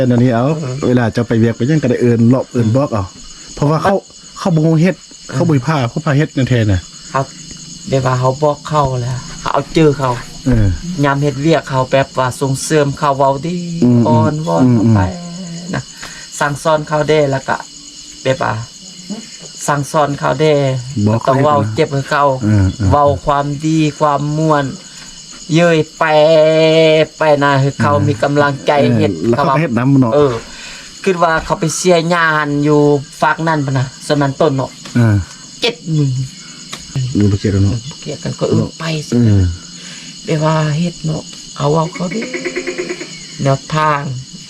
ແຕ່ອັນນີ້ເອົາ ເອີ ເວລາເຈົ້າໄປວຽກໄປຫຍັງກໍໄດ້ເອີ້ນເລາະເອີ້ນບອກເອົາ ເພາະວ່າເຂົາ ເຂົາບໍ່ຮູ້ເຮັດ ເອີ ເຂົາບໍ່ມີຜ້າ ເຂົາພາເຮັດແນວແທ້ນະ. ເຮົາ ແບບວ່າເຮົາບອກເຂົາແລ້ວ ເຮົາເອົາໃຈເຂົາ ເອີ ຍາມເຮັດວຽກເຮົາແບບວ່າສົ່ງເສີມເຂົາ ເວົ້າດີ ອືມ ອືມ ອ້ອນວອນ ອືມ ເຂົ້າໄປນະ ສັ່ງສອນເຂົາແດ່ ແລ້ວກະແບບວ່າສັ່ງສອນເຂົາແດ່ ບໍ່ຕ້ອງເວົ້າເຈັບໃຫ້ເຂົາ ເອີ ເອີ ເວົ້າຄວາມດີຄວາມມ່ວນ ເຍີ້ຍແປໄປນະ ໃຫ້ເຂົາ ເອີ ມີກຳລັງໃຈ ເອີ ເຮັດ ແລ້ວເຂົາກໍເຮັດນຳເນາະ ເອີ ຄິດວ່າເຂົາໄປເສຍຫຍ້າຫັ້ນຢູ່ຟາກນັ້ນພຸ້ນນະ ສ່ວນນັ້ນຕົ້ນເນາະ ເອີ ເຈັດໝື່ນ ເອີ ບໍ່ເກັດແລ້ວເນາະ ເອີ ບໍ່ເກັດກັນ ກໍເອີ້ນໄປ ເອີ ແບບວ່າເຮັດເນາະ ເຮົາເວົ້າເຂົາເດ້ ແນວທາງ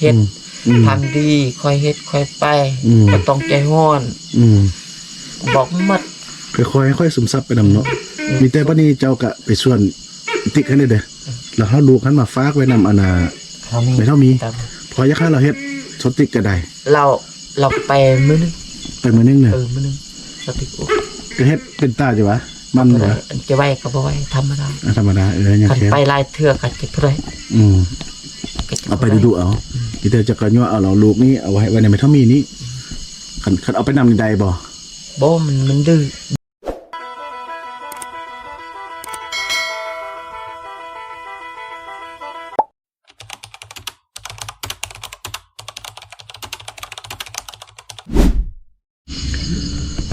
ເຮັດ ອືມ ອືມ ທາງດີ ຄ່ອຍເຮັດຄ່ອຍໄປ ອືມ ບໍ່ຕ້ອງໃຈຮ້ອນ ອືມ ບອກໝົດ ຄ່ອຍໆ ຄ່ອຍຊຶມຊັບໄປນຳເນາະ ອືມ ມີແຕ່ບັດນີ້ເຈົ້າກະໄປຊວນຕິກຫັ້ນເດ້ ແລ້ວເຮົາລູກຫັ້ນມາຝາກໄວ້ນຳອັນນ່າ ເຮົາມີ ແມ່ເຖົ້າມີ ເພາະຢາກໃຫ້ລາວເຮັດ ສາວຕິກກໍໄດ້ ລາວ ລາວໄປມື້ໜຶ່ງ ໄປມື້ໜຶ່ງນະ ເອີ ມື້ໜຶ່ງ ສາວຕິກ ໂອ້ ກໍເຮັດເປັນຕາຢູ່ຫວາ ມັນຢູ່ຫວາ ອັນຈະໄຫວກໍບໍ່ໄຫວ ທຳມະດາ ອ່າ ທຳມະດາ ເອີ ຍັງ ຄັນ ແຄ່ ໄປຫຼາຍເທື່ອກໍຈະບໍ່ໄດ້ ອືມ ກໍຈະ ເອົາໄປ ບໍ່ໄດ້ ດຸໆ ເອົາ ອືມ ທີ່ແທ້ເຈົ້າກໍຍົວະເອົາລູກນີ້ ເອົາໄວ້ ໄວ້ໃນແມ່ເຖົ້າມີນີ້ ອືມ ຄັນ ຄັນເອົາໄປນຳນີ້ໄດ້ບໍ່? ບໍ່ ມັນ ມັນດື້.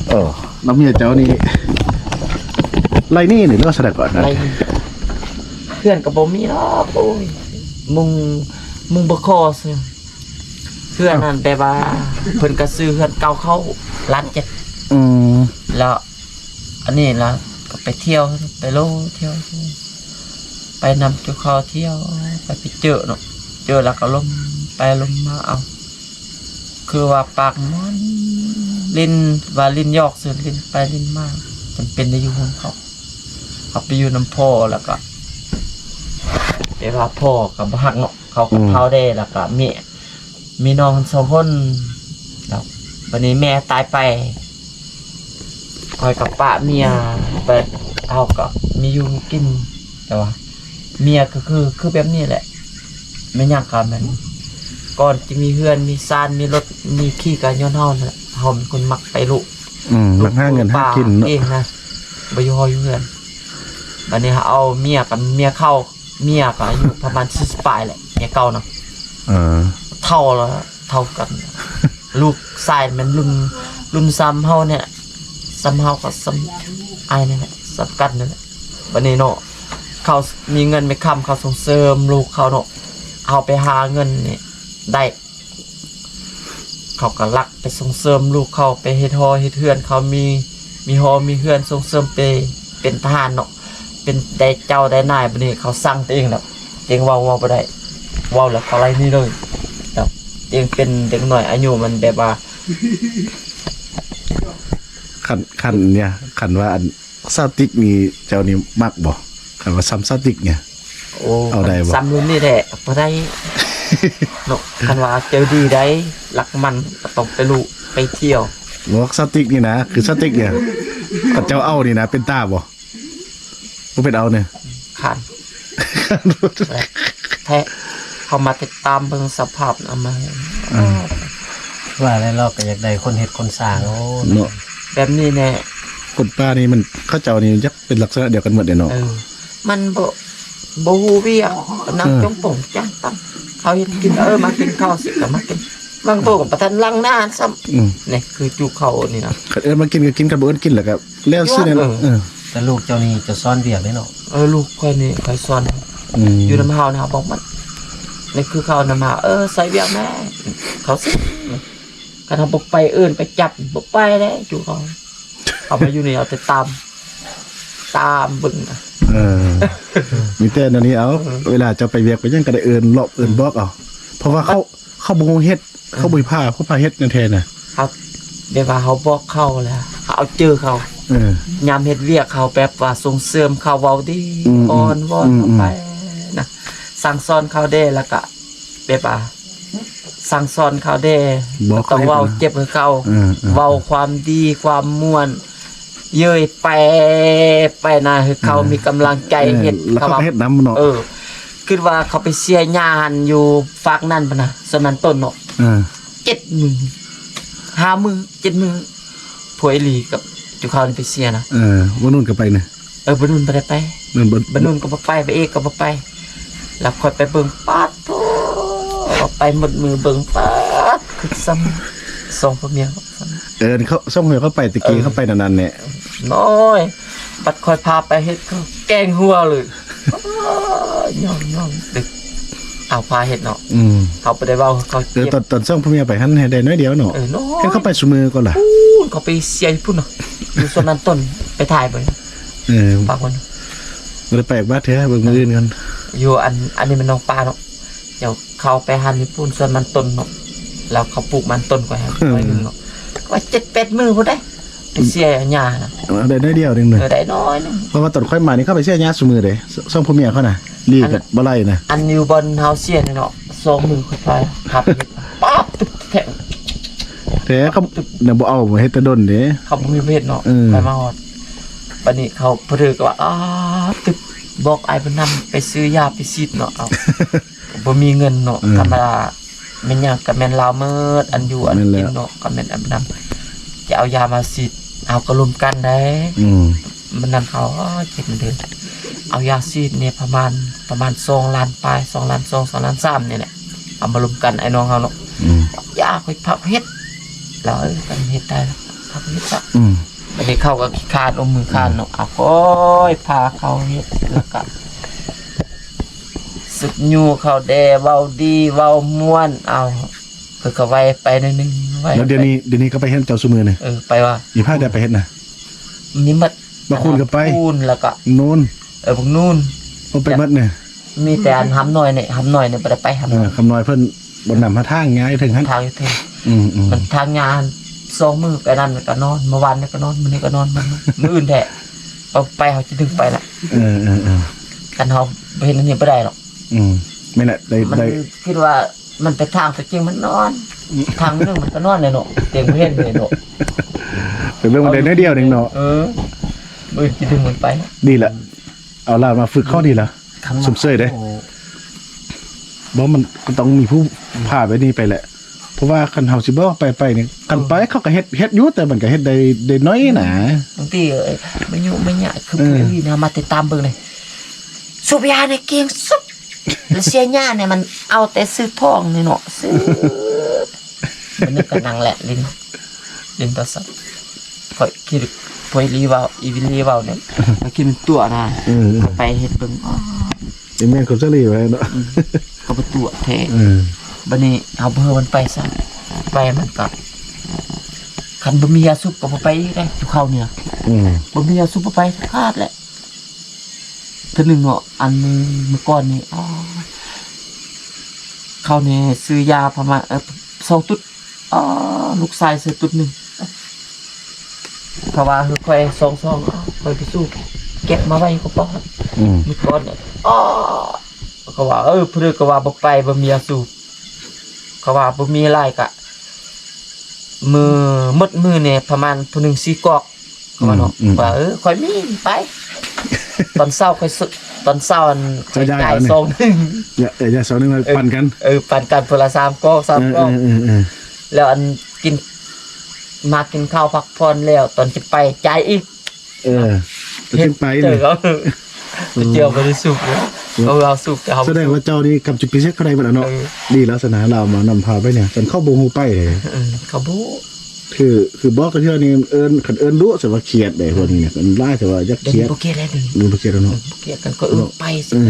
ເອີ ນ້ອງເມຍເຈົ້ານີ້ ໄລ່ໜີນີ້ ຫຼືວ່າສະໄດກ່ອນນະ? ໄລ່ໜີ ເຮືອນກໍບໍ່ມີດອກ ໂອ້ຍ ມຸງ ມຸງບໍ່ຂໍ ເຮືອນນັ້ນແບບວ່າ ເພິ່ນກໍຊື້ເຮືອນເກົ່າເຂົາລ້ານເຈັດ ອືມ ແລ້ວ ອັນນີ້ລະກໍໄປທ່ຽວ ໄປໂລທ່ຽວ ໄປນຳເຈົ້າເຂົາທ່ຽວ ໄປ ໄປເຈີເນາະ ເຈີແລ້ວກໍລົມໄປລົມມາເອົາ ຄືວ່າປາກມ່ວນ ຫຼິ້ນວ່າຫຼິ້ນຫຍອກຊື່ ຫຼິ້ນໄປຫຼິ້ນມາ ຈຳເປັນໄດ້ຢູ່ນຳເຂົາ ເຮົາໄປຢູ່ນຳພໍ່ແລ້ວກໍ ແບບວ່າພໍ່ກໍບໍ່ຮັກເນາະ ເຂົາກໍ ອືມ ເຖົ້າແດ່ ແລ້ວກໍເມຍ ມີນ້ອງສອງຄົນ ແລ້ວບັດນີ້ແມ່ຕາຍໄປ ຂ້ອຍກໍປະເມຍໄປ ເຮົາກໍມີຢູ່ມີກິນ ແຕ່ວ່າເມຍກໍຄື ຄືແບບນີ້ແຫຼະ ແມ່ນຫຍັງກໍແມ່ນ ກ່ອນຈະມີເຮືອນມີຊານ ມີລົດມີຂີ່ກໍຍ້ອນເຮົານັ້ນແຫຼະ ເຮົາເປັນຄົນມັກໄປລຸ ອືມ ລຸ ມັກຫາເງິນຫາກິນເນາະ ເອງນະ ບໍ່ຢູ່ຫໍຢູ່ເຮືອນ ບັດນີ້ເຮົາເອົາເມຍກັບເມຍເຂົາ ເມຍກໍອາຍຸປະມານສີ່ສິບປາຍແຫຼະ ເມຍເກົ່ານະ ເອີ ເຖົ້າແລ້ວ ເທົ່າກັນ ລູກຊາຍແມ່ນລຸ້ນ ລຸ້ນສ່ຳເຮົານີ້ ສ່ຳເຮົາກໍສ່ຳອ້າຍນີ້ແຫຼະ ສ່ຳກັນນີ້ແຫຼະ ບັດນີ້ເນາະ ເຂົາມີເງິນມີຄຳ ເຂົາສົ່ງເສີມລູກເຂົາເນາະ ເຮົາໄປຫາເງິນນີ້ໄດ້ ເຂົາກໍລັກໄປສົ່ງເສີມລູກເຂົາ ໄປເຮັດຫໍເຮັດເຮືອນ ເຂົາມີ ມີຫໍມີເຮືອນ ສົ່ງເສີມໄປເປັນທະຫານເນາະ ເປັນໄດ້ເຈົ້າໄດ້ນາຍ ບັດນີ້ເຂົາສັ່ງຕົວເອງແລ້ວ ຕົວເອງເວົ້າ ເວົ້າບໍ່ໄດ້ ເວົ້າແລ້ວເຂົາໄລ່ໜີເລີຍ ແລ້ວຕົວເອງເປັນເດັກນ້ອຍອາຍຸມັນແບບວ່າ ຄັນ ຄັນເນຍ ຄັນວ່າອັນສາວຕິກນີ້ ເຈົ້ານີ້ມັກບໍ່? ຄັນວ່າສ່ຳສາວຕິກເນຍ ໂອ້ ເອົາໄດ້ບໍ່? ສ່ຳລຸ້ນນີ້ແຫຼະ ບໍ່ໄດ້ເນາະ ຄັນວ່າໃຈດີໄດ໋ ລັກມັນກໍຕ້ອງໄປລຸໄປທ່ຽວ ບໍ່ ສາວຕິກນີ້ນະ ຄືສາວຕິກເນຍ ຄັນເຈົ້າເອົານີ້ນະ ເປັນຕາບໍ່? ບໍ່ເປັນເອົາເນຍ ຄັນ ແທ້ ເຂົາມາຕິດຕາມເບິ່ງສະພາບນຳ ອືມ ວ່າແລ້ວເຮົາກໍຢາກໄດ້ຄົນເຮັດຄົນສ້າງ ໂອ້ ເນາະ ແບບນີ້ແຫຼະ ຄົນປ່ານີ້ມັນ ເຂົາເຈົ້ານີ້ຢາກເປັນລັກສະນະດຽວກັນໝົດເດ້ເນາະ ເອີ ມັນບໍ່ ບໍ່ຮູ້ວຽກ ນັ່ງ ເອີ ຈ້ອງປົງຈ້ອງຕັ້ງ ເຂົາເຮັດກິນ ເອີ ມາກິນເຂົ້າຊິກໍມາກິນ ບາງໂຕກໍບໍ່ທັນລ້າງໜ້າຊ້ຳ ອືມ ນີ້ຄືຈຸເຂົານີ້ນະ ຄັນເອີ້ນມາກິນກໍກິນ ຄັນບໍ່ເອີ້ນກິນແລ້ວກໍ ແລ້ວຊິແນວ ເອີ ເອີ ແຕ່ລູກເຈົ້ານີ້ຈະສອນວຽກເດ້ເນາະ ເອີ ລູກຂ້ອຍນີ້ຂ້ອຍສອນ ອືມ ຢູ່ນຳເຮົານະ ເຮົາບອກມັນ ນີ້ຄືເຂົານຳເຮົາ ເອີ ໃສ່ວຽກແດ່ ເຂົາຊິ ຄັນເຮົາບໍ່ໄປເອີ້ນໄປຈັບ ບໍ່ໄປເດ້ຈຸເຂົາ ເອົາມາຢູ່ນີ້ເອົາແຕ່ຕາມ ຕາມເບິ່ງນະ ເອີ ມີແຕ່ແນວນີ້ເອົາ ເອີ ເວລາເຈົ້າໄປວຽກໄປຫຍັງກໍໄດ້ເອີ້ນເລາະເອີ້ນບອກເອົາ ເພາະວ່າເຂົາ ເຂົາບໍ່ຮູ້ເຮັດ ເອີ ເຂົາບໍ່ມີຜ້າ ເຂົາພາເຮັດແນວແທ້ນະ ເຮົາ ແບບວ່າເຮົາບອກເຂົາແລ້ວ ເຮົາເອົາໃຈເຂົາ ເອີ ຍາມເຮັດວຽກເຮົາແບບວ່າສົ່ງເສີມເຂົາ ເວົ້າດີ ອືມ ອ້ອນວອນ ອືມ ເຂົ້າໄປນະ ສັ່ງສອນເຂົາແດ່ ແລ້ວກະແບບວ່າສັ່ງສອນເຂົາແດ່ ບໍ່ ຕ້ອງເວົ້າເຈັບໃຫ້ເຂົາ ເອີ ເອີ ເວົ້າຄວາມດີຄວາມມ່ວນ ເຍີ້ຍແປໄປນະ ໃຫ້ເຂົາ ເອີ ມີກຳລັງໃຈ ເອີ ເຮັດ ແລ້ວເຂົາກໍເຮັດນຳເນາະ ເອີ ຄິດວ່າເຂົາໄປເສຍຫຍ້າຫັ້ນຢູ່ຟາກນັ້ນພຸ້ນນະ ສວນມັນຕົ້ນເນາະ ເອີ ເຈັດມື້ ຫ້າມື້ ເຈັດມື້ ພວກອີ່ຫຼີກັບຈຸເຂົານີ້ໄປເສຍນະ ເອີ ບໍ່ນຸ່ນກໍໄປນະ ເອີ ບໍ່ນຸ່ນບໍ່ໄດ້ໄປ ແມ່ນບໍ່ ບໍ່ນຸ່ນກໍບໍ່ໄປ ພະເອກກໍບໍ່ໄປ ແລ້ວຂ້ອຍໄປເບິ່ງ ປາດໂທ້ ໄປໝົດມື້ເບິ່ງ ປາດ ຄືຊ້ຳສອງຜົວເມຍ ເອີ ເຂົາ ສອງຜົວເມຍເຂົາໄປຕະກີ້ ເອີ ເຂົາໄປນັ້ນໆແຫຼະ ນ້ອຍ ບັດຂ້ອຍພາໄປເຮັດ ເຂົາແກງຫົວເລີຍ ຍ້ອນ ຍ້ອນ ເດັກ ເອົາພາເຮັດເນາະ ອືມ ເຮົາບໍ່ໄດ້ເວົ້າ ເຂົາ ເອີ ເຈັບ ຕອນ ຕອນສອງຜົວເມຍໄປຫັ້ນ ເຮັດໄດ້ໜ້ອຍດຽວເນາະ ເອີ ນ້ອຍ ເຫັນເຂົາໄປຊຸມື້ກ່ອນລະ ປູ້ນ ເຂົາໄປເສຍຢູ່ພຸ້ນເນາະ ຢູ່ສວນມັນຕົ້ນ ໄປຖ່າຍເບິ່ງ ເອີ ປາກມັນ ບໍ່ໄດ້ໄປວັດເທື່ອ ເບິ່ງມື້ອື່ນກ່ອນ ຢູ່ອັນ ອັນນີ້ແມ່ນໜອງປາເນາະ ເຈົ້າ ເຂົາໄປຫັ້ນຢູ່ພຸ້ນສວນມັນຕົ້ນເນາະ ແລ້ວເຂົາປູກມັນຕົ້ນໄວ້ໃຫ້ ເອີ ໜ້ອຍໜຶ່ງເນາະ ວ່າເຈັດແປດມື້ພຸ້ນເດ້ ໄປເສຍຫຍ້ານະ ເອີ ໄດ້ໜ້ອຍດຽວໜຶ່ງເນາະ ເອີ ໄດ້ໜ້ອຍໜຶ່ງ ເພາະວ່າຕອນຂ້ອຍມານີ້ ເຂົາໄປເສຍຫຍ້າຊຸມື້ເດ້ ສ- ສອງຜົວເມຍເຂົານະ ລີ້ກັບບໍ່ໄລ່ນະ ອັນຢູ່ບ່ອນເຮົາເສຍນີ້ເນາະ ສອງມື້ຂ້ອຍພາ ພາໄປເຮັດ ປາບ ຕຶບແທ້ ແທ້ ເຂົາ ເຂົາບໍ່ເອົາ ເຮັດແຕ່ດົນເດ້ ເຂົາບໍ່ມີເຮັດເນາະ ເອີ ຂ້ອຍມາຮອດ ບັດນີ້ເຂົາ ເພິ່ນກໍວ່າ ອ້າ ຕຶບ ບອກອ້າຍບຸນນຳໄປຊື້ຢາໄປສີດເນາະ ເອົາ ບໍ່ມີເງິນເນາະ ເອີ ທຳມະດາ ແມ່ນຫຍັງກໍແມ່ນລາວໝົດ ອັນຢູ່ອັນກິນເນາະ ກໍແມ່ນອັນນຳ ຈະເອົາຢາມາສີດ ເຮົາກໍລົມກັນໄດ໋ ອືມ ມັນນຳເຂົາ ເຈັບມັນເດີ ເອົາຢາສີດນີ້ປະມານ ປະມານສອງລ້ານປາຍ ສອງລ້ານສອງ ສອງລ້ານສາມນີ້ແຫຼະ ເອົາມາລົມກັນ ອ້າຍນ້ອງເຮົາເນາະ ອືມ ຢາຂ້ອຍພາເຮັດ ລາວເອີຍ ຄັນເຮັດໄດ້ລະ ພາເຮັດຊະ ອືມ ບັດນີ້ເຂົາກໍຂີ້ຄ້ານ ອົມມືຄ້ານເນາະ ອືມ ເອົາ ໂອ້ຍ ພາເຂົາເຮັດ ແລ້ວກໍ ສຸດຍູ້ເຂົາແດ່ ເວົ້າດີເວົ້າມ່ວນ ເອົາ ເພິ່ນກໍໄວໄປໜ້ອຍໜຶ່ງ ໄວ ແລ້ວດຽວນີ້ ໄປ ດຽວນີ້ກໍໄປເຮັດນຳເຈົ້າຊຸມື້ນີ້ ເອີ ໄປວ່າ ອີພາກໄດ້ໄປເຮັດນະ ມີໝົດ ບັກຄູນກໍໄປ ບັກຄູນ ແລ້ວກໍນູນ ເອີ ບັກນູນ ໂອ້ ໄປໝົດນີ້ ມີແຕ່ອັນຫຳນ້ອຍນີ້ ຫຳນ້ອຍນີ້ບໍ່ໄດ້ໄປ ຫຳ ເອີ ນ້ອຍ ຫຳນ້ອຍເພິ່ນບໍ່ນຳຫາທາງຍ້າຍເຖິງຫັ້ນ ທາງຢູ່ເທິງ ອືມໆ ມັນທາງຍ່າງ ສອງມື້ໄປນັ້ນກໍນອນ ມື້ວານນີ້ກໍນອນ ມື້ນີ້ກໍນອນ ມື້ ມື້ອື່ນແທ້ ເຮົາໄປເຮົາຈະດຶງໄປລະ ເອີໆໆ ຄັນເຮົາບໍ່ເຮັດອັນນີ້ບໍ່ໄດ້ດອກ ອືມ ແມ່ນແຫຼະ ໄດ້ ມັນ ໄດ້ ຄິດວ່າມັນໄປທາງຕົວຈິງມັນນອນ ອືມ ທາງໜຶ່ງມັນກໍນອນແຫຼະເນາະ ແຕ່ບໍ່ເຫັນເລີຍເນາະ ໄປເບິ່ງມັນໄດ້ໜ້ອຍດຽວໜຶ່ງເນາະ ເອີ ມື້ອື່ນຈະດຶງມັນໄປ ດີລະ ເອົາຫຼານມາຝຶກເຂົາດີລະ ຄັນວ່າ ຊົມເຊີຍເດ້ ໂອ້ ບໍ່ ມັນກໍຕ້ອງມີຜູ້ ອືມ ພາໄປນີ້ໄປແຫຼະ ເພາະວ່າຄັນເຮົາຊິບອກໄປ ໄປນີ້ ຄັນໄປ ເອີ ເຂົາກໍເຮັດ ເຮັດຢູ່ ແຕ່ມັນກໍເຮັດໄດ້ ໄດ້ໜ້ອຍນະ ບາງທີ ມາຍຸມາຍະ ຄື ເອີ ຜູ້ອື່ນເຮົາມາຕິດຕາມເບິ່ງເດ້ ສູບຢາໃນເກງ ສູບ ແລ້ວເສຍຫຍ້ານີ້ ມັນເອົາແຕ່ຊື້ທອງນີ້ເນາະ ຊື້ ມື້ໜຶ່ງກໍນັ່ງແຫຼະຫຼິ້ນ ຫຼິ້ນໂທລະສັບ ຂ້ອຍຄິດ ພວກອີ່ຫຼີເວົ້າ ອີ່ຫຼີເວົ້ານີ້ ຂ້ອຍຄິດມັນຕົວະນະ ເອີໆ ໄປເຮັດເບິ່ງ ອໍ ເປັນແມ່ນຄົນສາລີໄວ້ເນາະ ອືມ ກໍບໍ່ຕົວະແທ້ ເອີ ບັດນີ້ເຮົາບໍ່ໃຫ້ມັນໄປຊ້ຳ ໄປມັນກໍ ຄັນບໍ່ມີຢາສູບກໍບໍ່ໄປອີກເດ້ ຢູ່ເຂົານີ້ນະ ອືມ ບໍ່ມີຢາສູບບໍ່ໄປຂາດແຫຼະ ເທື່ອໜຶ່ງເນາະ ອັນມື້ ມື້ກ່ອນນີ້ ອໍ ເຂົານີ້ຊື້ຢາປະມານ ເອີ ສອງຕຸດ ອໍ ລູກຊາຍຊື້ຕຸດໜຶ່ງ ເຂົາວ່າ ເອີ ຂ້ອຍສອງຊອງ ຂ້ອຍໄປສູບ ເກັບມາໄວ້ກໍພໍ ອືມ ມື້ກ່ອນນີ້ ອໍ ເຂົາວ່າ ເອີ ຜູ້ໃດກໍວ່າບໍ່ໄປ ບໍ່ມີຢາສູບ ເຂົາວ່າບໍ່ມີຫຼາຍກະ ມື້ ໝົດມື້ນີ້ປະມານຜູ້ໜຶ່ງສີ່ກອກ ເຂົາວ່າເນາະ ອືມ ວ່າ ເອີ ຂ້ອຍມີ ໄປ ຕອນເຊົ້າຂ້ອຍ ຕອນເຊົ້າອັນ ຂ້ອຍຈ່າຍສອງໜຶ່ງ ເອີ ເອີ ຈ່າຍສອງໜຶ່ງ ເອີ ປັນກັນ ເອີ ປັນກັນຜູ້ລະສາມກອກ ສາມກອກ ເອີ ເອີ ເອີ ແລ້ວອັນກິນ ມາກິນເຂົ້າພັກຜ່ອນແລ້ວ ຕອນຈະໄປຈ່າຍອີກ ເອີ ເຮັດຈັ່ງໄປເລີຍ ເຈົ້າບໍ່ໄດ້ສູບເນາະ ເອີ ເຮົາສູບແຕ່ເຮົາ ສະແດງວ່າເຈົ້ານີ້ກຳຈຸດພິເສດເຂົາໄດ້ເບິດແລ້ວເນາະ ເອີ ດີແລ້ວຊັ້ນນະ ລາວມານຳພາໄປນີ້ ຄັນເຂົາບໍ່ຮູ້ໄປເດ້ ເອີ ເຂົາບໍ່ ຄື ຄືບອກກັນເທື່ອນີ້ ເອີ້ນ ຄັນເອີ້ນດຸ ສະວ່າຄຽດເດ້ ພວກນີ້ນະ ມັນຫຼາຍ ສະວ່າຢາກຄຽດ ດຽວນີ້ບໍ່ຄຽດແລ້ວ ດຽວນີ້ບໍ່ຄຽດແລ້ວເນາະ ບໍ່ຄຽດກັນ ກໍເອີ້ນໄປ ເອີ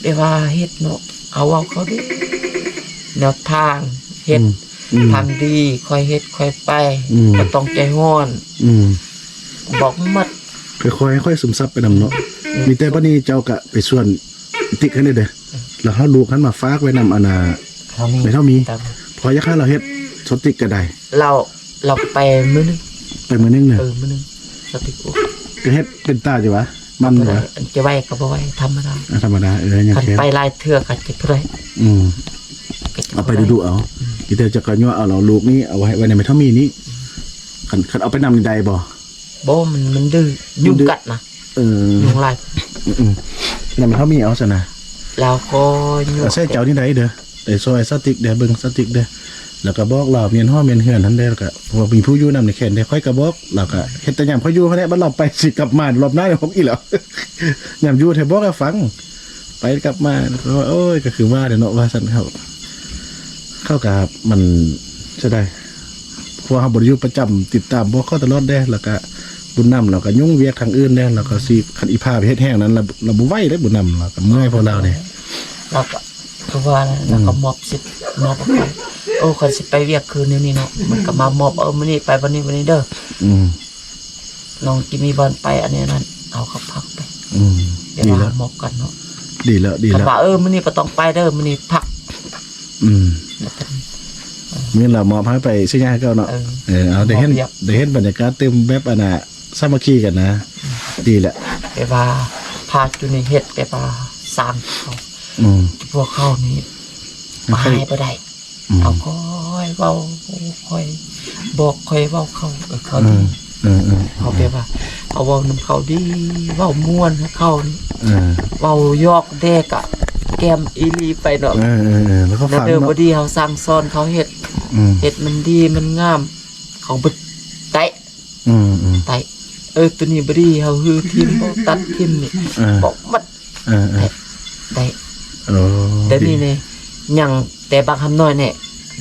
ແບບວ່າເຮັດເນາະ ເຮົາເວົ້າເຂົາເດ້ ແນວທາງເຮັດ ອືມ ອືມ ທຳດີ ຄ່ອຍເຮັດຄ່ອຍໄປ ອືມ ບໍ່ຕ້ອງໃຈຮ້ອນ ອືມ ບອກໝົດ ຄ່ອຍໆ ຄ່ອຍຊຶມຊັບໄປນຳເນາະ ອືມ ມີແຕ່ບັດນີ້ເຈົ້າກະໄປຊວນຕິກຫັ້ນເດ້ ອືມ ແລ້ວເຮົາລູກຫັ້ນມາຝາກໄວ້ນຳອັນນ່າ ເຮົາມີ ແມ່ເຖົ້າມີ ເພາະຢາກໃຫ້ລາວເຮັດ ສອນຕິກກະໄດ້ ລາວ ລາວໄປມື້ໜຶ່ງ ໄປມື້ໜຶ່ງນະ ເອີ ມື້ໜຶ່ງ ສອນຕິກ ໂອ້ ກະເຮັດເປັນຕາຢູ່ຫວາ ມັນຢູ່ຫວາ ອັນຈະໄຫວກໍບໍ່ໄຫວ ທຳມະດາ ອ່າ ທຳມະດາ ເອີ ຍັງ ຄັນໄປຫຼາຍເທື່ອກໍຈະບໍ່ໄດ້ ອືມ ເອົາໄປດຸໆເອົາ ອືມ ອີແຕ່ຈະກະຍົວະເອົາ ເອົາລູກນີ້ເອົາໄວ້ ໄວ້ໃນແມ່ເຖົ້າມີນີ້ ອືມ ຄັນ ຄັນເອົາໄປນຳນີ້ໄດ້ບໍ່? ບໍ່ ມັນ ມັນດື້ ຍຸງກັດນະ ເອີ ຍຸງຫຼາຍ ອືມໆ ແລ້ວແມ່ເຖົ້າມີເອົາຊັ້ນນະ ລາວກໍຍົກ ອາໄສເຈົ້ານີ້ໄດ້ເດີ ໄດ້ຊ່ອຍສາວຕິກເດີ ເບິ່ງສາວຕິກເດີ ແລ້ວກໍບອກລາວແມ່ນຫໍແມ່ນເຮືອນຫັ້ນເດີ ແລ້ວກໍເພາະວ່າມີຜູ້ຢູ່ນຳໃນແຄນເດ້ ຂ້ອຍກໍບອກ ລາວກໍເຮັດແຕ່ຍາມຂ້ອຍຢູ່ຫັ້ນແຫຼະ ບັດລາວໄປຊິກັບມາລອບໜ້າ ຫົກອີກແລ້ວ ຍາມຢູ່ແທ້ບອກໃຫ້ຟັງ ໄປກັບມາ ໂອ້ຍ ກໍຄືວ່າແຫຼະເນາະ ວ່າຊັ້ນ ເຂົາ ເຂົາກໍ ມັນເສຍດາຍ ເພາະວ່າເຮົາບໍ່ໄດ້ຢູ່ປະຈຳ ຕິດຕາມບອກເຂົາຕະຫຼອດເດ້ ແລ້ວກະບຸນນຳລາວກະຫຍຸ້ງວຽກທາງອື່ນເດ້ ລາວກະຊິ ຄັນອີພາໄປເຮັດແຮງນັ້ນ ລາວ ລາວບໍ່ໄຫວເດ້ບຸນນຳ ລາວກະເມື່ອຍພວກລາວນີ້ ລາວກະຄືວ່າລາວກະມອບສິດ ມອບ ໂອ້ ຂ້ອຍຊິໄປວຽກຄືນນີ້ເນາະ ມັນກະມາມອບ ເອີ ມື້ນີ້ໄປວັນນີ້ ວັນນີ້ເດີ ອືມ ນ້ອງຈິມີບ່ອນໄປ ອັນນີ້ອັນນັ້ນ ເຮົາກໍພັກໄປ ອືມ ເວລາເຮົາມອບກັນເນາະ ດີແລ້ວ ດີແລ້ວ ຄັນວ່າ ເອີ ມື້ນີ້ບໍ່ຕ້ອງໄປເດີ ມື້ນີ້ພັກ ອືມ ແລ້ວເປັນ ມື້ລະມອບໃຫ້ໄປເຊຍໃຫຍ່ຄືເກົ່າເນາະ ເອີ ເອີ ເອົາ ໄດ້ເຫັນ ໄດ້ເຫັນບັນຍາກາດຕື່ມແບບ ອັນນ່າ ສາມັກຄີກັນນະ ອືມ ດີແຫຼະ ແຕ່ວ່າພາກຢູ່ນີ້ເຮັດແຕ່ວ່າສ້າງເຂົາ ອືມ ພວກເຂົານີ້ ມັນ ຫາຍບໍ່ໄດ້ ອືມ ເອົາຄ່ອຍເວົ້າ ຄ່ອຍບອກ ຄ່ອຍເວົ້າເຂົາ ເອີ ເຂົາ ອືມ ເອີ ເອີ ເຂົາແບບວ່າ ເຮົາເວົ້ານຳເຂົາດີ ເວົ້າມ່ວນໃຫ້ເຂົານີ້ ເອີ ເວົ້າຢອກແດ່ກະແກ້ມອີ່ຫຼີໄປເນາະ ເອີ ເອີ ເອີ ແລ້ວກໍຟັງເນາະ ແນວເດີບໍ່ດີເຮົາສັ່ງສອນເຂົາເຮັດ ອືມ ເຮັດມັນດີມັນງາມ ເຂົາບໍ່ແຕະ ອືມໆ ໄດ້ ເອີ ໂຕນີ້ບໍ່ດີ ເຮົາຮື້ຖິ້ມ ເຮົາຕັດຖິ້ມນີ້ ເອີ ບອກໝົດ ເອີໆ ໄດ້ ໄດ້ ເອີ ແຕ່ນີ້ນີ້ຍັງ ແຕ່ບັກຫຳນ້ອຍນີ້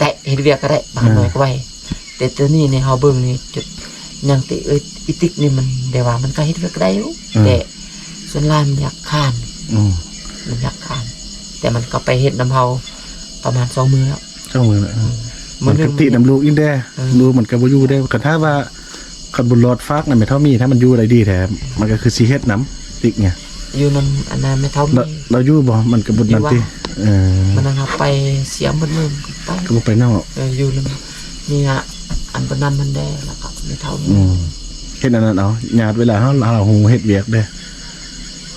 ໄດ້ ເຮັດວຽກກໍໄດ້ ບັກຫຳນ້ອຍ ເອີ ກໍໄວ ແຕ່ໂຕນີ້ນີ້ເຮົາເບິ່ງນີ້ ຈຸດຍັງຕິ ເອີ ອີຕິກນີ້ມັນ ແຕ່ວ່າມັນກໍເຮັດວຽກໄດ້ຢູ່ ເອີ ແຕ່ສ່ວນຫຼາຍມັນຢາກຄ້ານ ອືມ ມັນຢາກຄ້ານ ແຕ່ມັນກໍໄປເຮັດນຳເຮົາປະມານສອງມື້ແລ້ວ ເຈົ້າມື້ນະ ອືມ ມັນກໍຕິນຳລູກອີກແດ່ ເອີ ລູກມັນກໍບໍ່ຢູ່ແດ່ ຄັນຖ້າວ່າ ຄັນບຸນລອດຝາກນະ ແມ່ເຖົ້າມີ ຖ້າມັນຢູ່ໄດ້ດີແທ້ ມັນກໍຄືຊິເຮັດນຳຕິກນີ້ ຢູ່ນຳອັນນັ້ນແມ່ເຖົ້າມີ ລາວຢູ່ບໍ່ ມັນກໍບຸນນຳຕິ ເອີ ມັນນະໄປສຽມເບິດມື້ໄປ ກໍບໍ່ໄປນອກ ເອີ ຢູ່ນຳເມຍ ອັນບໍ່ນຳມັນແດ່ ແລ້ວກໍແມ່ເຖົ້າມີ ອືມ ເຮັດອັນນັ້ນເອົາ ຍາດເວລາເຮົາ ເຮົາຮູ້ເຮັດວຽກເດ້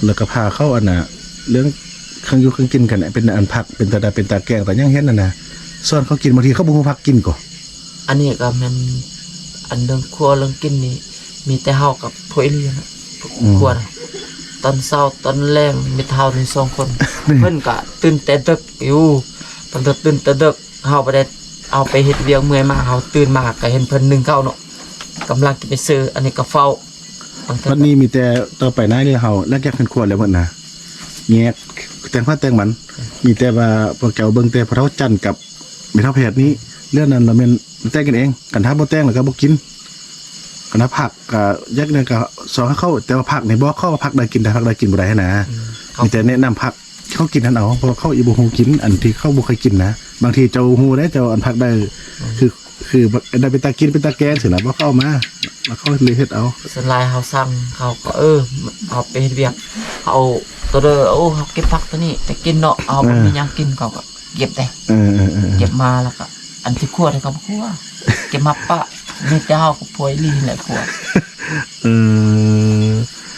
ແລ້ວກໍພາເຂົາ ອັນນ່າ ເລື່ອງ ເຄື່ອງຢູ່ເຄື່ອງກິນກັນ ເປັນອັນຜັກ ເປັນຕາ ເປັນຕາແກງຕາຫຍັງເຮັດຫັ້ນນະ ສອນເຂົາກິນ ບາງທີເຂົາບໍ່ຮູ້ຜັກກິນກໍ ອັນນີ້ກໍແມ່ນ ອັນເລື່ອງຄົວເລື່ອງກິນນີ້ ມີແຕ່ເຮົາກັບພວກອີ່ຫຼີນະ ອືມ ຄົວນະ ຕອນເຊົ້າຕອນແລງມີແຕ່ເຮົານີ້ສອງຄົນ ເພິ່ນກໍຕື່ນແຕ່ເດິກຢູ່ ເພິ່ນກໍຕື່ນແຕ່ເດິກ ເຮົາບໍ່ໄດ້ ເຮົາໄປເຮັດວຽກເມື່ອຍມາ ເຮົາຕື່ນມາກໍເຫັນເພິ່ນໜຶ້ງເຂົ້າເນາະ ກຳລັງຈະໄປຊື້ ອັນນີ້ກໍເຝົ້າ ບັດນີ້ມີແຕ່ຕໍ່ໄປນາ ເລື່ອງເຮົາແລກແຍກເຮືອນຄົວແລ້ວໝົດນະ ແຍກແຕ່ງໃຜແຕ່ງມັນ ມີແຕ່ວ່າພວກເຈົ້າເບິ່ງແຕ່ພໍ່ເຖົ້າຈັນກັບແມ່ເຖົ້າແພດນີ້ ເລື່ອງນັ້ນລະແມ່ນແຕ່ງກັນເອງ ຄັນຖ້າບໍ່ແຕ່ງລະກໍບໍ່ກິນ ຄັນຖ້າຜັກກໍແຍກນັ້ນກໍຊອກໃຫ້ເຂົາ ແຕ່ວ່າຜັກນີ້ບອກເຂົາວ່າຜັກໃດກິນໄດ້ ຜັກໃດກິນບໍ່ໄດ້ຫັ້ນນະ ອືມ ມີແຕ່ແນະນຳຜັກ ເຂົາກິນຫັ້ນເອົາ ເພາະວ່າເຂົາອີກບໍ່ຮູ້ກິນ ອັນທີ່ເຂົາບໍ່ເຄີຍກິນນະ ບາງທີເຈົ້າຮູ້ໄດ໋ ເຈົ້າອັນຜັກໃດ ອືມ ຄື ຄືອັນໃດເປັນຕາກິນ ເປັນຕາແກງຊີ້ນະ ບອກເຂົາເອົາມາ ແລ້ວເຂົາເລີຍເຮັດເອົາ ສ່ວນຫຼາຍເຮົາສັ່ງເຂົາກໍ ເອີ ເຮົາໄປເຮັດວຽກ ເຮົາໂຕເດີ ໂອ້ ເຮົາເກັບຜັກໂຕນີ້ໄປກິນເນາະ ເຮົາບໍ່ມີຫຍັງກິນ ເຂົາກໍເກັບເດ້ ເອີໆໆໆ ເກັບມາແລ້ວກໍ ອັນທີ່ຄົວໄດ້ກໍບໍ່ຄົວ ເກັບມາປະ ມີແຕ່ເຮົາກັບພວກອີ່ຫຼີແຫຼະຄົວ ເອີ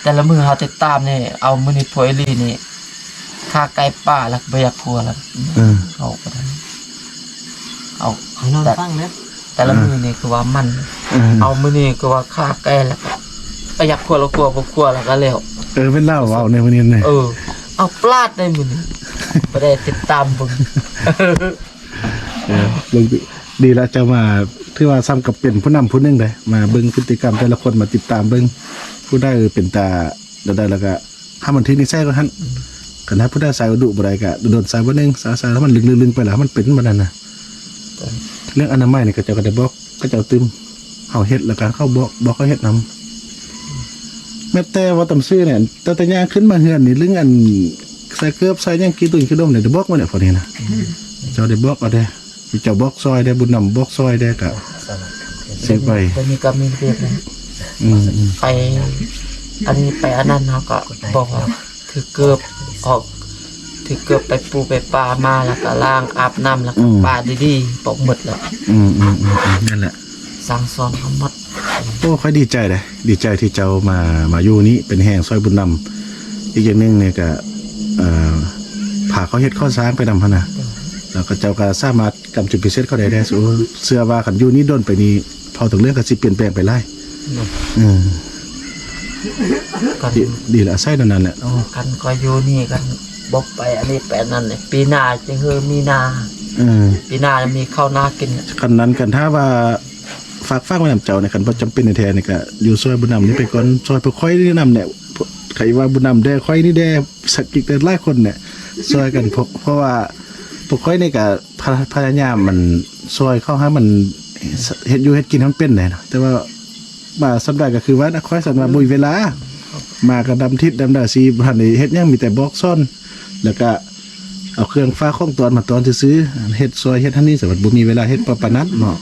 ແຕ່ລະມື້ເຮົາຕິດຕາມນີ້ ເອົາມື້ນີ້ພວກອີ່ຫຼີນີ້ ຂ້າໄກ່ປາແລ້ວບໍ່ຢາກຄົວແລ້ວ ເອີ ເຮົາກໍໄດ້ ເອົາ ໃຫ້ນອນຟັງເດີ ແຕ່ລະມື້ນີ້ຄືວ່າມັນ ເອີ ເອົາມື້ນີ້ຄືວ່າຂ້າໄກ່ແລ້ວກໍບໍ່ຢາກຄົວແລ້ວ ຄົວບໍ່ຄົວແລ້ວກໍແລ້ວ ເອີ ເປັນລາວເວົ້າໃນມື້ນີ້ ເອີ ເອົາປາດໃນມື້ນີ້ ບໍ່ໄດ້ຕິດຕາມເບິ່ງ ເອີ ເບິ່ງ ດີລະ ເຈົ້າມາ ຖືວ່າສ່ຳກັບເປັນຜູ້ນຳຜູ້ໜຶ່ງເດ້ ມາເບິ່ງພຶດຕິກຳແຕ່ລະຄົນ ມາຕິດຕາມເບິ່ງ ຜູ້ໃດເປັນຕາ ແນວໃດ ແລ້ວກະໃຫ້ມັນຖືກນິໄສກ່ອນຫັ້ນ ຄັນຖ້າຜູ້ໃດໃສ່ອຸດຸບໍ່ໄດ້ກະດົນໆໃສ່ເທື່ອໜຶ່ງ ໃສ່ ໃສ່ແລ້ວມັນລຶ້ງໆໄປ ແລ້ວມັນເປັນບັດນັ້ນນະ ເລື່ອງອະນາໄມນີ້ ເຂົາເຈົ້າກໍໄດ້ບອກ ເຂົາເຈົ້າຕື່ມ ເຮົາເຮັດ ແລ້ວກະເຂົາບອກ ບອກເຂົາເຮັດນຳ ແມ້ແຕ່ວ່າຕຳຊື່ນີ້ ຕັ້ງແຕ່ຍ່າງຂຶ້ນມາເຮືອນນີ້ ເລື່ອງອັນໃສ່ເກີບໃສ່ຫຍັງ ຂີ້ຕຸ່ນຂີ້ດົມນີ້ ໄດ້ບອກມາແລ້ວ ພວກນີ້ນະ ເຈົ້າໄດ້ບອກເອົາເດ້ ເຈົ້າບອກຊ່ອຍໄດ້ ບຸນນຳບອກຊ່ອຍໄດ້ກະ ເສຍໄປ ໄປມີກຳມີເວກນະ ອືມໆ ໄປ ອັນນີ້ໄປອັນນັ້ນ ເຮົາກໍບອກວ່າຖືເກີບອອກ ຖືເກີບໄປປູໄປປາມາ ແລ້ວກໍລ້າງອາບນ້ຳ ແລ້ວກໍ ອືມ ປາດີໆ ບອກໝົດແລ້ວ ອືມໆໆ ນັ້ນແຫຼະ ສັ່ງສອນເຮົາໝົດ ໂອ້ ຂ້ອຍດີໃຈເດ້ ດີໃຈທີ່ເຈົ້າມາ ມາຢູ່ນີ້ ເປັນແຮງຊ່ອຍບຸນນຳ ອີກຢ່າງໜຶ່ງນີ້ກະ ເອີ ພາເຂົາເຮັດກໍ່ສ້າງໄປນຳຫັ້ນນະ ແລ້ວເຂົາເຈົ້າກໍສາມາດ ກຳຈຸດພິເສດເຂົາໄດ້ແດ່ ໂອ້ ເຊື່ອວ່າຄັນຢູ່ນີ້ດົນໄປນີ້ ເຜົ່າຕົງເລື່ອງກໍຊິປ່ຽນແປງໄປຫຼາຍ ເນາະ ເອີ ກໍ ດີ ດີລະ ອາໄສແນວນັ້ນແຫຼະ ໂອ້ ຄັນຂ້ອຍຢູ່ນີ້ ຄັນ ບໍ່ໄປອັນນີ້ໄປອັນນັ້ນ ປີໜ້າຈະເຮີມີນາ ເອີ ປີໜ້າມີເຂົ້ານາກິນ. ຄັນນັ້ນ ຄັນຖ້າວ່າຝາກຝັງໄວ້ນຳເຈົ້ານີ້ ຄັນບໍ່ຈຳເປັນແທ້ໆນີ້ ກະຢູ່ຊ່ອຍບຸນນຳນີ້ໄປກ່ອນ ຊ່ອຍພວກຂ້ອຍນີ້ນຳແຫຼະ. ໃຜວ່າບຸນນຳແດ່ ຂ້ອຍນີ້ແດ່ ສັກກິກແດ່ ຫຼາຍຄົນແຫຼະ ຊ່ອຍກັນ ເພາະ ເພາະວ່າພວກຂ້ອຍນີ້ກະ ພະ ພະຍາຍາມ ອັນ ຊ່ອຍເຂົາໃຫ້ມັນ ເຮັດຢູ່ເຮັດກິນໃຫ້ມັນເປັນແດ່ນະ ແຕ່ວ່າ ມາສ່ຳໃດກໍຄືວ່ານະ ຂ້ອຍສັນວ່າບໍ່ມີເວລາ ມາກໍດຳທິດດຳດາ ຊິບໍ່ທັນໄດ້ເຮັດຫຍັງ ມີແຕ່ບອກສອນ ແລ້ວກະເອົາເຄື່ອງຝາກຂອງຕ້ອນມາຕ້ອນຊື່ໆ ເຮັດຊ່ອຍເຮັດຫັ້ນນີ້ ສະບັດບໍ່ມີເວລາເຮັດປານນັ້ນເນາະ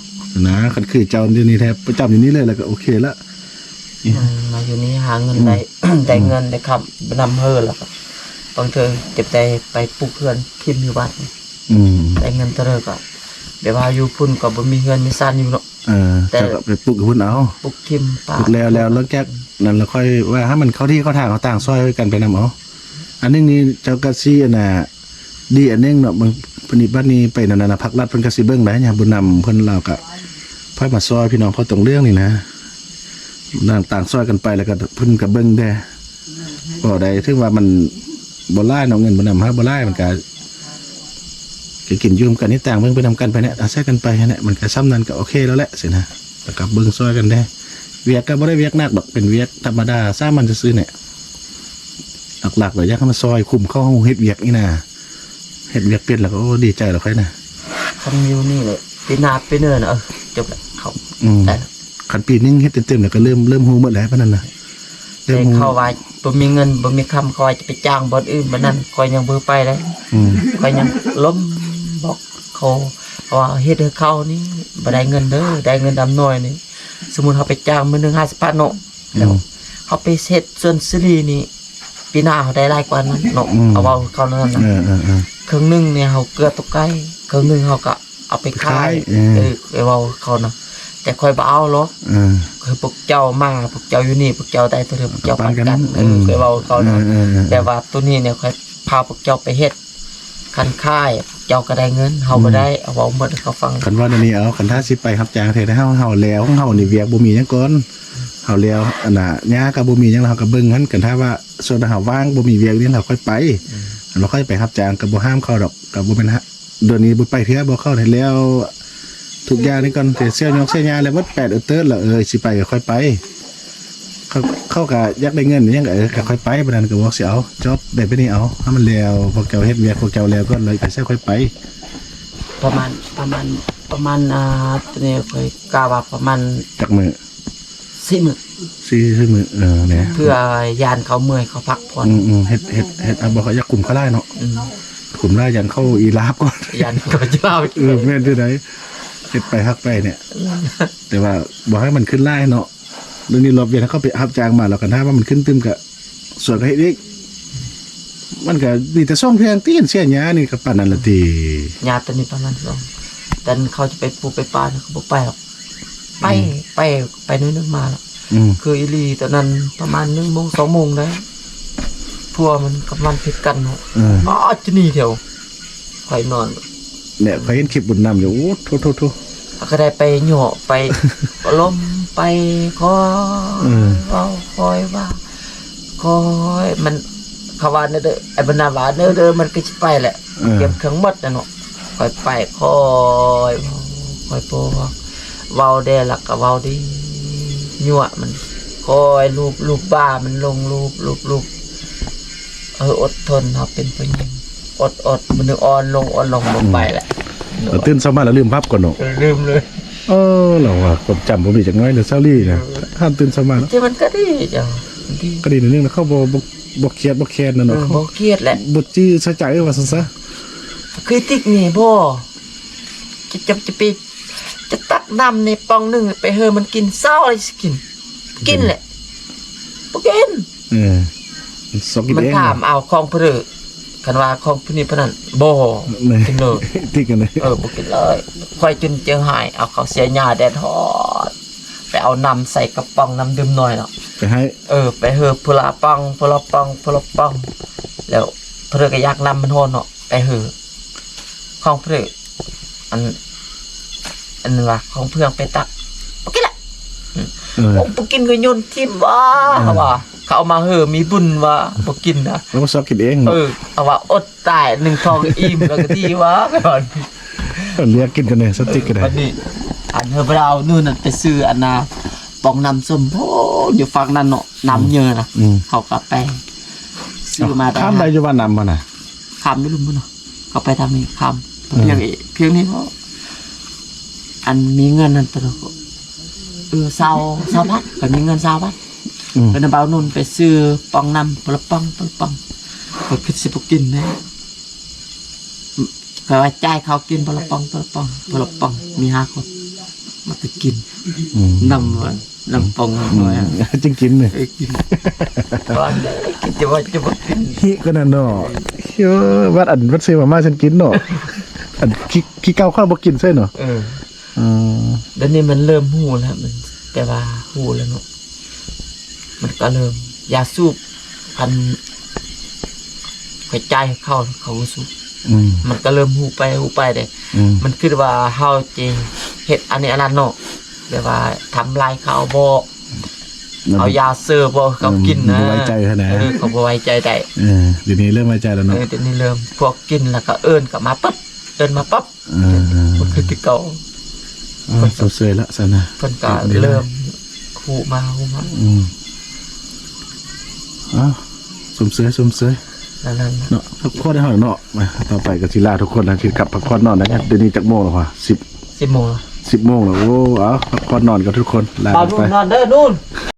ນະ. ຄັນຄືເຈົ້າຢູ່ນີ້ແທ້ ປະຈຳຢູ່ນີ້ເລີຍ ແລ້ວກໍໂອເຄລະ. ອືມ ມາຢູ່ນີ້ຫາເງິນໄດ້ ໄດ້ເງິນໄດ້ຄຳນຳເຮີ ແລ້ວກໍບາງເທື່ອຈະໄດ້ໄປປຸກເຮືອນກິນຢູ່ວັດ ອືມ ໄດ້ເງິນເທົ່າໃດກໍ ແບບວ່າຢູ່ພຸ້ນກໍບໍ່ມີເຮືອນມີຊານຢູ່ເນາະ. ເອີ ແຕ່ເຈົ້າກໍໄປປຸກຢູ່ພຸ້ນເອົາ ປຸກຖິ້ມປາ ປຸກແລ້ວ ແລ້ວຫຼັງຈາກນັ້ນລະຄ່ອຍວ່າໃຫ້ມັນເຂົ້າທີ່ເຂົ້າທາງ ເອົາຕ່າງຊ່ອຍກັນໄປນຳເອົາ. ອັນໜຶ່ງນີ້ເຈົ້າກໍຊິ ອັນນ່າ ດີອັນໜຶ່ງເນາະ ບາງ ບັດນີ້ ບັດນີ້ໄປນັ້ນນະ ພັກລັດເພິ່ນກໍຊິເບິ່ງໄດ້ຍາມບຸນນຳເພິ່ນ ລາວກໍໄປມາຊ່ອຍພີ່ນ້ອງເຜົ່າຕົງເຫຼືອງນີ້ນະ ຕ່າງໆຊ່ອຍກັນໄປ ແລ້ວກໍເພິ່ນກໍເບິ່ງແດ່ ພໍໄດ້ ເຖິງວ່າມັນບໍ່ຫຼາຍເນາະ ເງິນບຸນນຳເຮົາບໍ່ຫຼາຍ ມັນກໍ ກໍກິນຢູ່ນຳກັນ ເຮັດຕ່າງເບິ່ງໄປນຳກັນໄປແຫຼະ ອາໄສກັນໄປຫັ້ນແຫຼະ ມັນກໍສ່ຳນັ້ນກໍໂອເຄແລ້ວແຫຼະຊີ້ນະ. ແລ້ວກໍເບິ່ງຊ່ອຍກັນແດ່ ວຽກກໍບໍ່ໄດ້ວຽກໜັກດອກ ເປັນວຽກທຳມະດາສາມັນຊື່ໆນີ້ ຫຼັກໆແລ້ວຢາກໃຫ້ມາຊ່ອຍຄຸ້ມເຂົ້າເຮົາເຮັດວຽກນີ້ນາ ເຮັດວຽກເປັນແລ້ວກໍ ໂອ້ ດີໃຈແລ້ວຂ້ອຍນະ. ຄັນຢູ່ນີ້ແຫຼະ ປີໜ້າປີເນີນ ເອີ ຈົບແລ້ວ ເຂົ້າ ອືມ ໄດ້ແລ້ວ. ຄັນປີໜຶ່ງເຮັດເຕັມໆ ແລ້ວກໍເລີ່ມ ເລີ່ມຮູ້ໝົດແລ້ວປານນັ້ນນະ ເລີ່ມຮູ້. ເຂົາວ່າບໍ່ມີເງິນບໍ່ມີຄຳ ເຂົາວ່າຈະໄປຈ້າງບ່ອນອື່ນ ບາດນັ້ນຂ້ອຍຍັງບໍ່ໄປເດ້ ອືມ ຂ້ອຍຍັງລົມບອກເຂົາ ເພາະວ່າເຮັດໃຫ້ເຂົານີ້ບໍ່ໄດ້ເງິນເດີ ໄດ້ເງິນດຳໜ້ອຍນີ້ ສົມມຸດເຮົາໄປຈ້າງມື້ໜຶ່ງຫ້າສິບພັນເນາະ ແລ້ວ ອືມ ເຮົາໄປເຮັດສວນສາລີນີ້ ປີໜ້າເຮົາໄດ້ຫຼາຍກວ່ານັ້ນເນາະ ອືມ ເຮົາເວົ້າເຂົານັ້ນນະ ເອີໆໆ ເຄິ່ງໜຶ່ງນີ້ເຮົາເກືອຕົກໄກ່ ເຄິ່ງໜຶ່ງເຮົາກໍເອົາໄປຂາຍ ໄປຂາຍ ເອີ ເອີ ໄປເວົ້າເຂົານະ ແຕ່ຂ້ອຍບໍ່ເອົາຫຼອກ ເອີ ຄືພວກເຈົ້າມາ ພວກເຈົ້າຢູ່ນີ້ ພວກເຈົ້າໄດ້ເທົ່າໃດ ພວກເຈົ້າປັນກັນ ເອີ ເອີ ຂ້ອຍເວົ້າເຂົານະ ເອີໆໆ ແຕ່ວ່າໂຕນີ້ນີ້ຂ້ອຍພາພວກເຈົ້າໄປເຮັດ ຄັນຂາຍເຈົ້າກໍໄດ້ເງິນ ເຮົາບໍ່ໄດ້ ອືມ ເອົາເວົ້າໝົດໃຫ້ເຂົາຟັງ. ຄັນວ່າແນວນີ້ເອົາ ຄັນຖ້າຊິໄປຮັບຈ້າງແທ້ ເຮົາ ເຮົາແລ້ວຂອງເຮົານີ້ ວຽກບໍ່ມີຫຍັງກ່ອນ ເຮົາແລ້ວ ອັນນ່າ ຫຍ້າກໍບໍ່ມີຫຍັງ ເຮົາກໍເບິ່ງຫັ້ນ ຄັນຖ້າວ່າຊ່ວງເຮົາວ່າງ ບໍ່ມີວຽກນີ້ ເຮົາຄ່ອຍໄປ ອືມ ເຮົາຄ່ອຍໄປຮັບຈ້າງ ກໍບໍ່ຫ້າມເຂົາດອກ ກໍບໍ່ແມ່ນ ດຽວນີ້ບໍ່ໄປເທື່ອ ບອກເຂົາໃຫ້ແລ້ວທຸກຢ່າງນີ້ກ່ອນ ແຕ່ເສຍຫຍ້າເສຍຫຍ້າແລ້ວໝົດແປດເອີເຕີດແລ້ວ ເອີ ຊິໄປກໍຄ່ອຍໄປ ເຂົາ ເຂົາກໍຢາກໄດ້ເງິນຫຍັງ ເອີ ກໍຄ່ອຍໄປ ປານນັ້ນກໍບອກຊິເອົາ ຈອບໄດ້ປານນີ້ເອົາ ໃຫ້ມັນແລ້ວ ພວກເຈົ້າເຮັດວຽກພວກເຈົ້າແລ້ວກ່ອນ ແລ້ວໄປໃສຄ່ອຍໄປ. ປະມານ ປະມານ ປະມານ ອ່າ ຕົວນີ້ຂ້ອຍກະວ່າປະມານຈັກມື້? ສີ່ມື້ ສີ່ ສີ່ມື້ ເອີ ແນ່ ເພື່ອຢ້ານເຂົາເມື່ອຍ ເຂົາພັກຜ່ອນ ອືມໆ ເຮັດ ເຮັດ ເຮັດ ບໍ່ຄ່ອຍຢາກກຸມເຂົາຫຼາຍເນາະ ອືມ ກຸມຫຼາຍຢ້ານເຂົາອີລາບກ່ອນ ຢ້ານເຂົາຈະລາບ ເອີ ແມ່ນເດ້ ເຮັດໄປຮັກໄປນີ້ ອືມ ແຕ່ວ່າບໍ່ໃຫ້ມັນຂຶ້ນຫຼາຍເນາະ ດຽວນີ້ລອບວຽນເຂົາໄປຮັບຈ້າງມາ ແລ້ວຄັນຖ້າວ່າມັນຂຶ້ນຕື່ມກະ ສວນກໍເຮັດອີກ ມັນກໍມີແຕ່ສອງເທື່ອຕິ ເຫັນເສຍຫຍ້ານີ້ກໍປານນັ້ນລະຕິ ຫຍ້າຕົວນີ້ປະມານສອງ ແຕ່ເຂົາຈະໄປປູໄປປານະ ເຂົາບໍ່ໄປດອກ ໄປ ອືມ ໄປ ໄປໜ້ອຍໜຶ່ງມາລະ ອືມ ຄືອີ່ຫຼີຕອນນັ້ນປະມານໜຶ່ງໂມງ ສອງໂມງໄດ້ ພວກມັນກັບມັນຜິດກັນເນາະ ເອີ ອໍ ຈະໜີແຖວ ຂ້ອຍນອນ ແມ່ ຂ້ອຍເຫັນຄລິບບຸນນຳຢູ່ ໂອ້ ໂທ້ໆໆ ເຮົາກໍໄດ້ໄປເຍາະໄປລົມໄປ ຄ່ອຍ ເອີ ເວົ້າຄ່ອຍວ່າ ຄ່ອຍ ມັນ ເຂົາວ່າແນວເດີ ໄອ້ບັນດາວ່າແນວເດີ ມັນກໍຊິໄປແຫຼະ ເອີ ເກັບເຄື່ອງໝົດແລ້ວເນາະ ຄ່ອຍໄປ ຄ່ອຍເວົ້າ ຄ່ອຍບອກ ເວົ້າແດ່ ແລ້ວກໍເວົ້າດີ ຍົວະມັນ ຄ່ອຍລູບ ລູບບ່າມັນລົງ ລູບ ລູບ ລູບ ເອີ ອົດທົນ ເຮົາເປັນຜູ້ຍິງ ອົດ ອົດ ມື້ໜຶ່ງອ່ອນລົງ ອ່ອນລົງ ບໍ່ໄປແລ້ວ ອືມ ຕື່ນເຊົ້າມາແລ້ວລືມພັບກ່ອນເນາະ ເອີ ລືມເລີຍ ເອີ ລາວວ່າຄວາມຈຳບໍ່ມີຈັກໜ້ອຍເດີ ສາວລີນະ ເອີ ຫ້າມຕື່ນເຊົ້າມາເນາະ ແຕ່ມັນກໍດີເຈົ້າ ມັນດີ ກໍດີໜ້ອຍໜຶ່ງນະ ເຂົາບໍ່ ບໍ່ ບໍ່ຄຽດບໍ່ແຄ້ນນະເນາະ ເອີ ບໍ່ຄຽດແຫຼະ ບໍ່ຈື່ໃສ່ໃຈວ່າຊັ້ນຊະ ຄຣິຕິກນີ້ບໍ່ ຈະ ຈະ ຈະໄປ ຈະຕັກນ້ຳໃນປ່ອງໜຶ່ງໄປໃຫ້ມັນກິນ ເຊົ້າແລ້ວຊິກິນ ກິນແຫຼະ ບໍ່ກິນ ເອີ ມັນຖາມເອົາຂອງເພິ່ນ ຄັນວ່າຂອງຜູ້ນີ້ຜູ້ນັ້ນ ບໍ່ ກິນເລີຍ ຕິກກັນເລີຍ ເອີ ບໍ່ກິນເລີຍ ຂ້ອຍຈົນເຈີຫາຍ ເອົາເຂົ້າເສຍຫຍ້າແດດຮ້ອນ ໄປເອົານ້ຳໃສ່ກະປ໋ອງນ້ຳດື່ມໜ້ອຍເນາະ ໄປໃຫ້ ເອີ ໄປເຮີຜູ້ລະປ໋ອງ ຜູ້ລະປ໋ອງ ຜູ້ລະປ໋ອງ ແລ້ວເພິ່ນກໍຢາກນ້ຳມັນຮ້ອນເນາະ ໄປເຮີ ຂອງເພິ່ນ ອັນ ອັນວ່າຂອງເພື່ອນໄປຕັກ ບໍ່ກິນລະ ອືມ ເອີ ບໍ່ກິນກໍໂຍນຖິ້ມວ່າ ເອີ ເຂົາວ່າ ເຂົາເອົາມາເຮີ ມີບຸນວ່າບໍ່ກິນນະ ແລ້ວບໍ່ຊອກກິນເອງເນາະ. ເອີ ເອົາວ່າອົດຕາຍ ໜຶ່ງທ້ອງອີ່ມ ແລ້ວກໍດີວ່າກ່ອນ ເອີ ເລືອກກິນກັນແດ່ ສະຕິກກໍໄດ້. ບັດນີ້ ອັນເຮີບໍ່ດາວ ມື້ນັ້ນໄປຊື້ອັນນ່າ ປ່ອງນ້ຳສົ້ມ ໂອ້ ຢູ່ຝັ່ງນັ້ນເນາະ ນ້ຳເຍີນະ ອືມ ເຮົາກໍໄປຊື້ມາ ຂ້າມໄດ້ຢູ່ວ່ານ້ຳຫັ້ນນະ? ຂ້າມຢູ່ລຸ່ມພຸ້ນເນາະ ເຂົາໄປທາງນີ້ຂ້າມ ອືມ ພຽງ ພຽງນີ້ເນາະ ອັນມີເງິນຫັ້ນຕະ ເອີ ຊາວ ຊາວບາດ ຂ້ອຍມີເງິນຊາວບາດ ອືມ ເພິ່ນເອົາບ່າວນຸ່ນໄປຊື້ປ່ອງນ້ຳ ຄົນລະປ່ອງ ຄົນລະປ່ອງ ຂ້ອຍຄືຊິບໍ່ກິນເດ້ ຂ້ອຍວ່າຈ່າຍເຂົາກິນຄົນລະປ່ອງ ຄົນລະປ່ອງ ຄົນລະປ່ອງ ມີຫ້າຄົນ ມັນກໍກິນ ອືມ ນ້ຳ ນ້ຳປ່ອງ ອືມ ນ້ອຍ ຈຶ່ງກິນເລີຍ ເອີ ກິນ ກ່ອນເດ້ ຄິດຈະວ່າຈະບໍ່ກິນ ຫິກວ່ານັ້ນເນາະ ເອີ ວັດອັນ ວັດເຊມາມາຊັ້ນກິນເນາະ ອັນ ຂີ້ ຂີ້ເກົ່າຂ້ອຍບໍ່ກິນເຊີຍເນາະ ເອີ ອືມ ດຽວນີ້ມັນເລີ່ມຮູ້ແລ້ວ ມັນ ແຕ່ວ່າຮູ້ແລ້ວເນາະ ມັນກໍເລີ່ມ ຢາສູບ ຄັນຂ້ອຍຈ່າຍເຂົາ ເຂົາກໍສູບ ອືມ ມັນກໍເລີ່ມຮູ້ໄປ ຮູ້ໄປເດ້ ອືມ ມັນຄິດວ່າເຮົາຈະເຮັດອັນນີ້ອັນນັ້ນເນາະ ແບບວ່າທຳລາຍເຂົາບໍ່ ມັນ ເອົາຢາເຊີບໍ່ເຂົາກິນນະ ບໍ່ໄວ້ໃຈຫັ້ນນະ ເອີ ເຂົາບໍ່ໄວ້ໃຈໄດ້ ເອີ ດຽວນີ້ເລີ່ມໄວ້ໃຈແລ້ວເນາະ ເອີ ດຽວນີ້ເລີ່ມ ພວກກິນແລ້ວກໍເອີ້ນກັບມາປັບ ເອີ້ນມາປັບ ເອີ ບໍ່ຄືແຕ່ເກົ່າ ເອີ ຊົມເຊີຍລະຊັ້ນນະ ເພິ່ນກໍເລີ່ມຮູ້ມາ ຮູ້ມາ ອືມ ເອົ້າ ຊົມເຊີຍ ຊົມເຊີຍ ນັ້ນໆ ເນາະ ພັກຜ່ອນໃຫ້ເຮົາເນາະ ມາ ຕໍ່ໄປກໍຊິລາທຸກຄົນນະ ຊິກັບພັກຜ່ອນນອນນະ ດຽວນີ້ຈັກໂມງແລ້ວວະ ສິບ ສິບໂມງແລ້ວ ສິບໂມງແລ້ວ ໂອ້ ເອົ້າ ພັກຜ່ອນນອນກັນທຸກຄົນ ລາກັນໄປ ນອນເດີນູ່ນ.